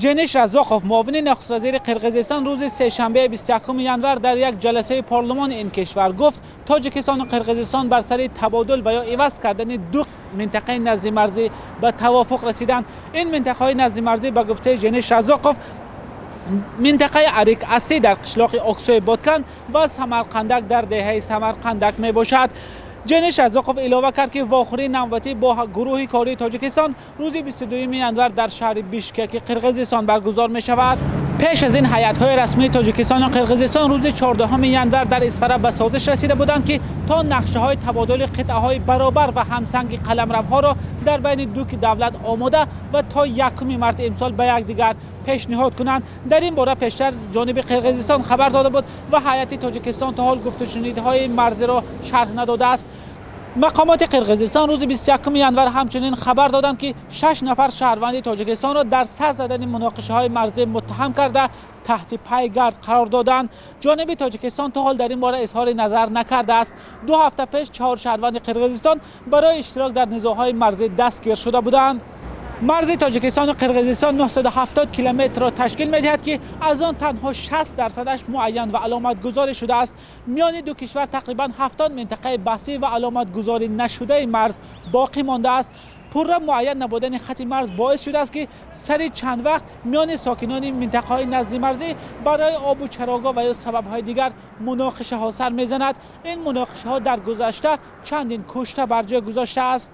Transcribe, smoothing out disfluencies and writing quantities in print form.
Ҷениш Разоқов, муовини нахуствазири Қирғизистон, рӯзи сешанбе 21 январ дар як ҷаласаи парлумони ин кишвар гуфт, Тоҷикистон ва Қирғизистон бар сари табодул ва ё иваз кардани ду минтақаи наздимарзӣ ба тавофуқ расиданд. Ин минтақаҳои наздимарзӣ, ба гуфтаи Ҷениш Разоқов, минтақаи Арик Аси дар қишлоқи Оксои Боткан ва Самарқандак дар деҳаи Самарқандак мебошад. Ҷениш Разоқов илова кард, ки вохӯрии навбатӣ бо гурӯҳи кории Тоҷикистон рӯзи 22 январ дар шаҳри Бишкеки Қирғизистон баргузор мешавад. Пеш аз ин ҳайатҳои расмии Тоҷикистон ва Қирғизистон рӯзи 14 январ дар Исфара ба созиш расида буданд, ки то нақшаҳои табодули қитъаҳои баробар ва ҳамсанги қаламравҳоро дар байни ду давлат омода ва то 1 марти имсол ба якдигар пешниҳод кунанд. Дар ин бора пештар ҷониби Қирғизистон хабар дода буд ва ҳайати Тоҷикистон то ҳол гуфтушунидҳои марзиро шарҳ надодааст. Мақомоти Қирғизистон рӯзи 21 январ ҳамчунин хабар доданд, ки 6 нафар шаҳрванди Тоҷикистонро дар сар задани муноқишаҳои марзӣ муттаҳам карда, таҳти пайгард қарор доданд. Ҷониби Тоҷикистон то ҳол дар ин бора изҳори назар накардааст. 2 ҳафта пеш 4 шаҳрванди Қирғизистон барои иштирок дар низоъҳои марзӣ дастгир шуда буданд. Марзи Тоҷикистон ва Қирғизистон 970 километрро ташкил медиҳад, ки аз он танҳо 60%-аш муайян ва аломатгузорӣ шудааст. Миёни ду кишвар тақрибан 70 минтақаи баҳсӣ ва аломатгузорӣ нашудаи марз боқӣ мондааст. Пурра муайян набудани хати марз боис шудааст, ки сари чанд вақт миёни сокинони минтақаҳои наздимарзӣ барои обу чарогоҳ ва ё сабабҳои дигар муноқишаҳо сар мезанад. Ин муноқишаҳо дар гузашта чандин кушта бар ҷой гузоштааст.